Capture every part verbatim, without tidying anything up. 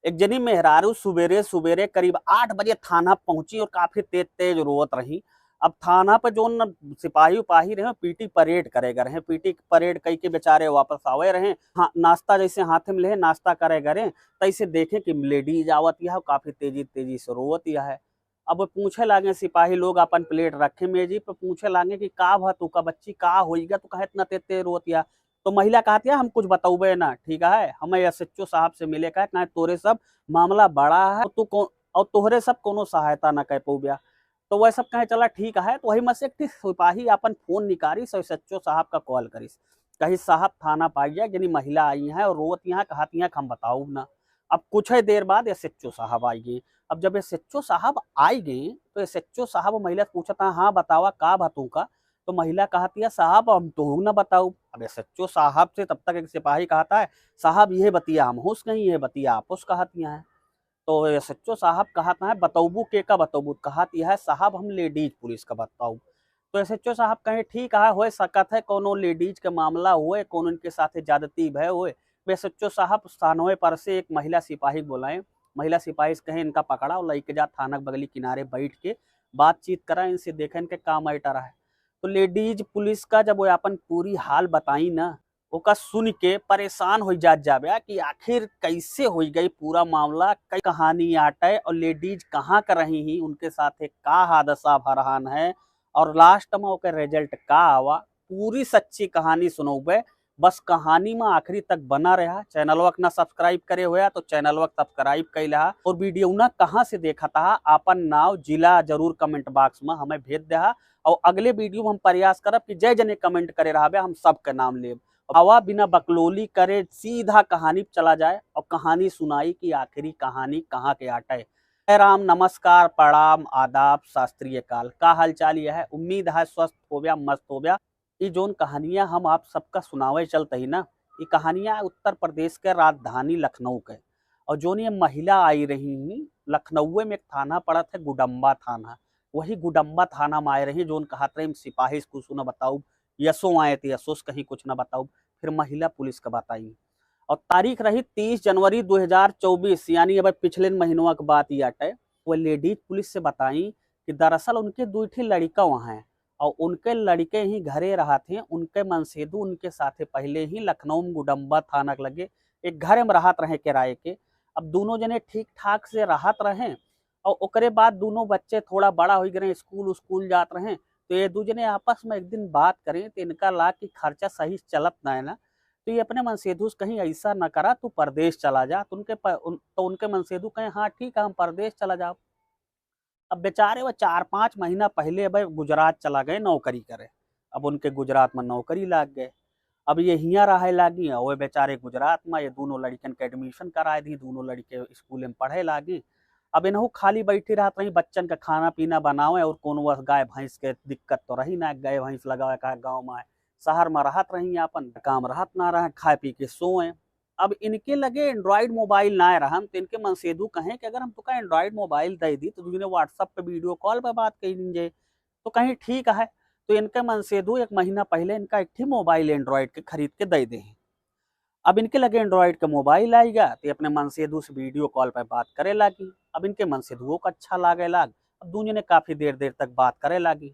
एक जनी मेहरारू सुबेरे सुबेरे करीब आठ बजे थाना पहुंची और काफी तेज तेज रोवत रही। अब थाना पे जोन सिपाही उपाही रहे, पीटी परेड करे गए रहे। पीटी परेड कई के बेचारे वापस आवे रहे। हाँ, नाश्ता जैसे हाथ में ले, नाश्ता करे गए रहे, तैसे देखे कि लेडीज आवत यह, काफी तेजी तेजी से रोवत यह है। अब पूछे लागे सिपाही लोग, अपन प्लेट रखे मेजी पे, पूछे लागे कि का भा तू का बच्ची, का होइगा, तू काहे इतना तेज तेज रोवत यह? तो महिला कहत यह, हम कुछ बतौबे ना, ठीक है, हमें एसएचओ साहब से मिले का है, काहे तोरे सब मामला बड़ा है, और तू कौन, और तोहरे सब कोनो सहायता ना कर पौब्या। तो वह सब कहे, चला ठीक है। तो वही में से एक ठे सिपाही अपन फोन निकालिस और एसएचओ साहब का कॉल करिस, कही, साहब, थाना पे आइए, यानी महिला आई हैं और रोवत यहाँ, कहत यहाँ कि हम बताउब ना। अब कुछ ही देर बाद एसएचओ साहब आई गए। अब जब एसएचओ साहब आई गए तो एसएचओ साहब महिला से पूछत है, हाँ बतावा, का भा तू का? तो महिला कहत यह, साहब, हम तो ना बताउब। अब एसएचओ साहब से तब तक एक सिपाही कहत है, साहब, यह बतिया हम होश कहीं, यह बतिया आप होश कहत यहाँ है। तो एसएचओ साहब कहत हैं, बतौबू के का बतौबू? कहत यह है, साहब, हम लेडीज पुलिस का बताउब। तो एसएचओ साहब कहे, ठीक है, हो सकत है कोनो लेडीज के मामला होए, कोनो इनके साथे ज्यादती भय होए। एसएचओ साहब सानवे पर से एक महिला सिपाही के बुलाए, महिला सिपाही से कहे, इनका पकड़ा और लेके जा थाना के बगली किनारे बैठ के बातचीत करा, इनसे देखे इनके का मैटर है। तो लेडीज पुलिस का जब वो अपन पूरी हाल बताई ना, ओका सुन के परेशान हो जात जाबे कि आखिर कैसे हो गई पूरा मामला, कई कहानी आटे और लेडीज कहाँ का रही ही, उनके साथे का हादसा भरहान है और लास्ट में ओकर रिजल्ट का आवा, पूरी सच्ची कहानी सुनौबे। बस कहानी में आखिरी तक बना रहा। चैनलवा के ना सब्सक्राइब करे होया तो चैनलवा के सब्सक्राइब कर लिहा और वीडियो ना कहाँ से देखत हा, आपन नाव जिला जरूर कमेंट बॉक्स में हमें भेज देहा। और अगले वीडियो में हम प्रयास करब कि जय जने कमेंट करे रहबे, हम सबके नाम लेब। आवा बिना बकलोली करे सीधा कहानी पे चला जाए और कहानी सुनाई कि आखिरी कहानी कहाँ के आटे। जय राम, नमस्कार, प्रणाम, आदाब, शास्त्रीय काल। का हालचाल यह है? उम्मीद है स्वस्थ होब्या, मस्त होब्या। ई जोन कहानियाँ हम आप सबका सुनावे चलत ही ना, ई कहानियाँ उत्तर प्रदेश के राजधानी लखनऊ के। और जोन ये महिला आई रही ही, लखनऊ में एक थाना पड़त है गुडम्बा थाना, वही गुडम्बा थाना में आए रही, जोन कहत रही, हम सिपाही से कुछ ना बताउब, यसो आए थे, यसो से कहीं कुछ ना बताउब, फिर महिला पुलिस का बताई। और तारीख रही तीस जनवरी दो हज़ार चउबीस, यानी अब पिछले महीनवा के बात ही आटे। वो लेडीज पुलिस से बताई कि दरअसल उनके दो ठे लड़िका वहाँ हैं और उनके लड़िके ही घरे रहत हैं, उनके मनसेधू उनके साथे पहले ही लखनऊ में गुडम्बा थाना के लगे एक घर में रहत रहे किराए के। अब दोनों जने ठीक ठाक से रहत रहे और ओकरे बाद दोनों बच्चे थोड़ा बड़ा हो गए, स्कूल स्कूल जात रहे, तो ये दो जने आपस में एक दिन बात करें तो इनका लाग कि खर्चा सही से चलत ना है ना, तो ये अपने मनसेधू से कहीं ऐसा न करा, तू परदेश चला जा। तो उनके प-, उन, तो उनके मनसेधू कहे, हाँ ठीक है, हम परदेश चला जाओ। अब बेचारे वो चार पाँच महीना पहले अब गुजरात चला गए नौकरी करे। अब उनके गुजरात में नौकरी लाग गए। अब ये हियाँ रहे लागी और वो बेचारे गुजरात में ये दोनों लड़िकन के एडमिशन कराए दी, दोनों लड़िके स्कूल में पढ़े लागी। अब इनहू खाली बैठी रहत रही, बच्चन का खाना पीना बनावे और कोनो वह गाय भैंस के दिक्कत तो रही ना, गाय भैंस लगावे का गाँव में है, शहर में रहत रही, अपन काम रहत ना रहे, खाए पी के सोए। अब इनके लगे एंड्रॉयड मोबाइल ना रहन, तो इनके मनसेधू कहें कि अगर हम तुका एंड्रॉयड मोबाइल दे दी तो दुजने WhatsApp पे वीडियो कॉल पे बात कर लीजिए। तो कहीं ठीक है, तो इनके मनसेधू एक महीना पहले इनका एक ठे मोबाइल एंड्रॉयड के खरीद के दे दे हैं। अब इनके लगे एंड्रॉयड का मोबाइल आएगा तो ये अपने मनसेधू से वीडियो कॉल पे बात करे लागी। अब इनके मनसेधुओं को अच्छा लागे लाग। अब दोनों जने काफी देर देर तक बात करे लागी।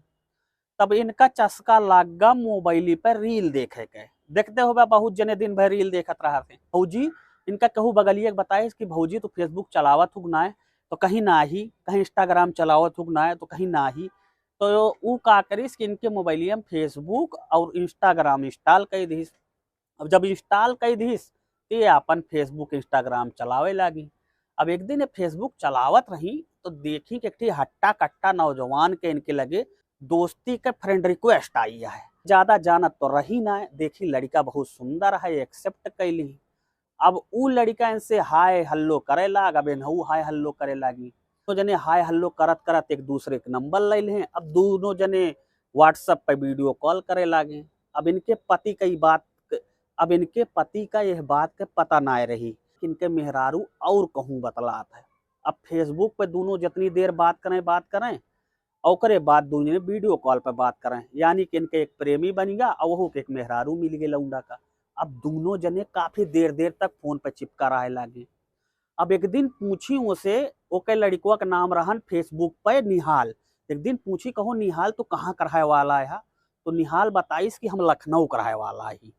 तब इनका चस्का लाग गा मोबाइली पर रील देखे के। देखते हो बा, बहुत जने दिन भर रील देखत रहत हैं। भौजी इनका कहू बगलिए के बताइस कि भौजी तू Facebook चलावत हुक ना है, तो कहीं ना ही, कहीं Instagram चलावत हुक ना है, तो कहीं ना ही। तो ऊ का करिस कि इनके मोबाइलिया में Facebook और Instagram इंस्टॉल कर दिस। अब जब इंस्टॉल कर दिस, तो ये अपन Facebook Instagram चलावे लागी। अब एक दिन ये Facebook चलावत रही तो देखी कि एक ठे हट्टा कट्टा नौजवान के इनके लगे दोस्ती के फ्रेंड रिक्वेस्ट आई है। ज्यादा जानत तो रही ना है, देखी लड़िका बहुत सुंदर है, एक्सेप्ट कैली। अब ऊ लड़िका इनसे हाय हल्लो करे लाग, अब इनहू हाय हल्लो करे लागी। दोनों जने हाय हल्लो करत करत एक दूसरे के नंबर ले लें। अब दोनों जने WhatsApp पे वीडियो कॉल करे लागे। अब इनके पति का ई बात, अब इनके पति का यह बात के पता ना रही कि इनके मेहरारू और कहूँ बतलात है। अब Facebook पे दोनों जितनी देर बात करें, बात करें, और ओकरे बाद दोनों जने वीडियो कॉल पे बात करें, यानी कि इनके एक प्रेमी बन गया और वहू के एक मेहरारू मिल गए लौंडा का। अब दोनों जने काफी देर देर तक फोन पे चिपका रहे लागे। अब एक दिन पूछी ओसे, ओके लड़िकवा के नाम रहन Facebook पे निहाल। एक दिन पूछी, कहो निहाल, तू कहाँ क रहे वाला है? तो निहाल बताइस कि हम लखनऊ क रहे वाला ही,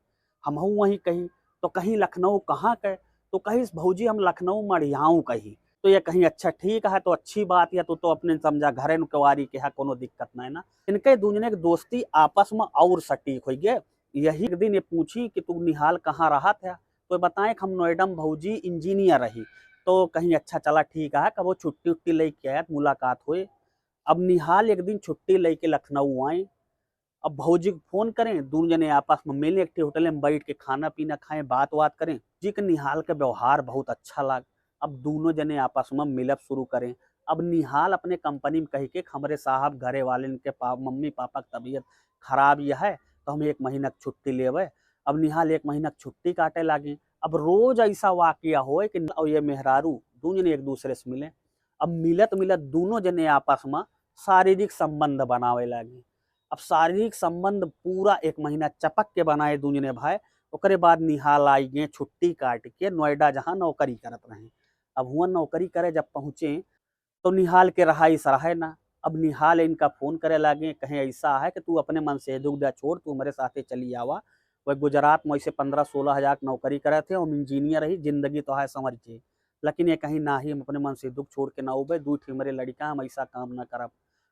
हमहू वहीं कही। तो कहीं लखनऊ कहाँ के? तो कहिस भौजी हम लखनऊ मड़ियाऊ कही। तो ये कहीं अच्छा ठीक है, तो अच्छी बात है, तू तो अपने समझा घरे नुकवारी के है, कोनो दिक्कत नहीं ना। इनके दूजने के दोस्ती आपस में और सटीक हो गए। यही एक दिन ये पूछी कि तू निहाल कहाँ रहत है? तो बताएं कि हम नोएडा में भौजी इंजीनियर रही। तो कहीं अच्छा चला ठीक है, कबो छुट्टी उट्टी लेके आया तो मुलाकात होए। अब निहाल एक दिन छुट्टी लेके लखनऊ आए। अब भौजी को फोन करें, दोनों जने आपस में मिलें, एक ठे होटल में बैठ के खाना पीना खाएं, बात बात करें। जी के निहाल के व्यवहार बहुत अच्छा लाग। अब दोनों जने आपस में मिलब शुरू करें। अब निहाल अपने कंपनी में कह के, हमरे साहब घरे वाले के पा, मम्मी पापा की तबीयत खराब यह है, तो हम एक महीना की छुट्टी लेवे। अब निहाल एक महीना की छुट्टी काटे लागे। अब रोज ऐसा वाकया होए कि और ये मेहरारू दोनों जने एक दूसरे से मिले। अब मिलत मिलत दोनों जने आपस में शारीरिक संबंध बनावे लागे। अब शारीरिक संबंध पूरा एक महीना चपक के बनाए दोनों जने भाई। ओकरे बाद निहाल आई गए छुट्टी काट के नोएडा, जहाँ नौकरी करत रहे। अब हुआ नौकरी करे जब पहुँचे, तो निहाल के रहाई सराहे ना। अब निहाल इनका फोन करे लागे, कहें ऐसा है कि तू अपने मन से दुख द्या छोड़, तू हमारे साथे चली आवा। वह गुजरात में ऐसे पन्द्रह सोलह हजार की नौकरी करे थे, हम इंजीनियर रही, जिंदगी तो है संवर के, लेकिन ये कहीं ना ही हम अपने मन से दुख छोड़ के ना उबे, दू ठे हमारे लड़िका, हम ऐसा काम ना करब।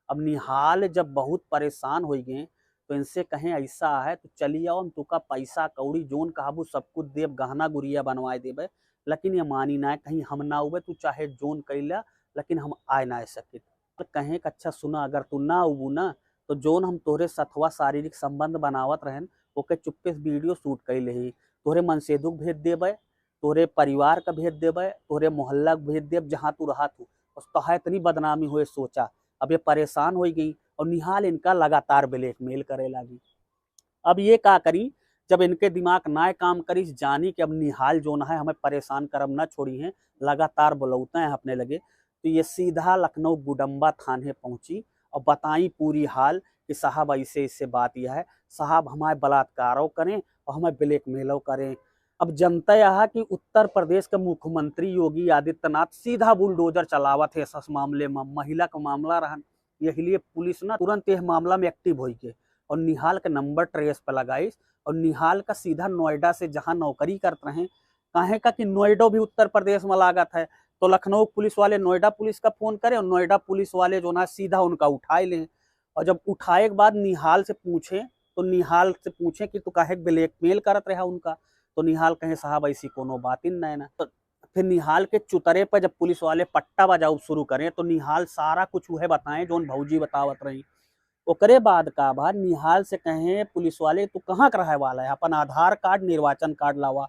अब निहाल जब बहुत परेशान हो गए, तो इनसे कहें ऐसा है, तू चली आओ, हम तुका पैसा कौड़ी जोन कहबू सब कुछ देब, गहना गुरिया बनवाए देबे, लेकिन ये मानी ना, कहीं हम ना उबे, तू चाहे जोन कैला, लेकिन हम आए ना सकित। तो कहें कि अच्छा सुना, अगर तू ना उबू ना, तो जोन हम तोहरे सथवा शारीरिक संबंध बनावत रहन, ओके चुप्पे से वीडियो शूट कर लेही, तोहरे मनसेधु के भेज देबे, तोहरे परिवार का भेज देबे, तोहरे मोहल्ला के भेज देब, जहाँ तू रहत हूँ। बस तोहार इतनी बदनामी होए, सोचा। अब ये परेशान हो गई और निहाल इनका लगातार ब्लैकमेल करे लागी। अब ये का करी, जब इनके दिमाग ना काम करी, जानी कि अब निहाल जोन है हमें परेशान करब ना छोड़ी हैं, लगातार बुलौते हैं अपने लगे, तो ये सीधा लखनऊ गुडम्बा थाने पहुँची और बताई पूरी हाल कि साहब ऐसे ऐसे बात यह है, साहब हमारे बलात्कारों करें और हमें ब्लैकमेलो करें। अब जनता यह कि उत्तर प्रदेश के मुख्यमंत्री योगी आदित्यनाथ सीधा बुलडोजर चलावत है इस मामले में, महिला का मामला रहन, यही लिए पुलिस ना तुरंत यह मामला में एक्टिव होई के और निहाल के नंबर ट्रेस पे लगाइस और निहाल का सीधा नोएडा से जहाँ नौकरी करत रहे, काहे का कि नोएडो भी उत्तर प्रदेश में लागत है, तो लखनऊ पुलिस वाले नोएडा पुलिस का फोन करे और नोएडा पुलिस वाले जो ना सीधा उनका उठाए लें। और जब उठाए के बाद निहाल से पूछे, तो निहाल से पूछे कि तू काहे ब्लैकमेल करत रहा उनका, तो निहाल कहे साहब ऐसी कोनो बात ही नहीं ना। तो फिर निहाल के चुतरे पर जब पुलिस वाले पट्टा बजाऊ शुरू करें, तो निहाल सारा कुछ वह बताएं जोन भौजी बतावत रही। ओकरे बाद का बा, निहाल से कहें पुलिस वाले, "तू कहाँ का रहे वाला है? अपन आधार कार्ड, निर्वाचन कार्ड लावा।"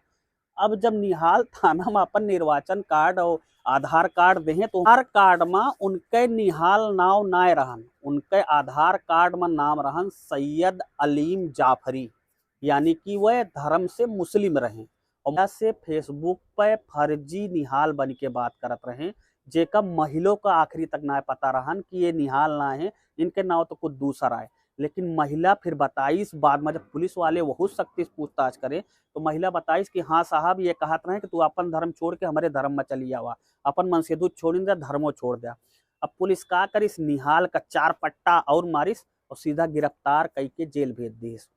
अब जब निहाल थाना में अपन निर्वाचन कार्ड और आधार कार्ड देहे, तो आधार कार्ड में उनके निहाल नाव नाय रहन, उनके आधार कार्ड में नाम रहन सैयद अलीम जाफरी, यानी कि वह धर्म से मुस्लिम रहे। और से Facebook पे फर्जी निहाल बन के बात करत रहे, जेका महिलो का आखिरी तक ना पता रहन कि ये निहाल ना है, इनके नाव तो कुछ दूसरा है। लेकिन महिला फिर बताइस बाद में, जब पुलिस वाले बहुत सख्ती से पूछताछ करे, तो महिला बताइस कि हाँ साहब, ये कहत रहे कि तू अपन धर्म छोड़ के हमारे धर्म में चली आवा, अपन मनसेधु छोड़ द्या, धर्मो छोड़ द्या। अब पुलिस का करिस, निहाल का चार पट्टा और मारिस और सीधा गिरफ्तार कई के जेल भेज दिस।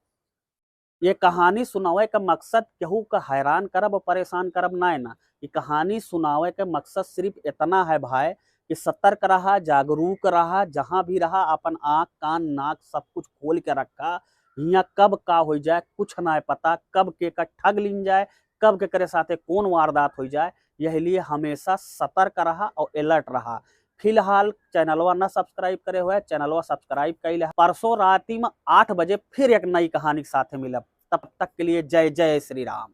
ये कहानी सुनावे का मकसद केहू का हैरान करब और परेशान करब नाय ना। ये कहानी सुनावे का मकसद सिर्फ इतना है भाई कि सतर्क रहा, जागरूक रहा, जहाँ भी रहा अपन आँख, कान, नाक सब कुछ खोल के रखा। हियाँ कब का हो जाए कुछ ना पता, कब के का ठग लीन जाए, कब के करे साथे कौन वारदात हो जाए। यही लिए हमेशा सतर्क रहा और अलर्ट रहा। फिलहाल चैनलवा ना सब्सक्राइब करे हुए, चैनलवा सब्सक्राइब कर ले। परसों राती में आठ बजे फिर एक नई कहानी के साथे मिलब। तब तक के लिए जय जय श्री राम।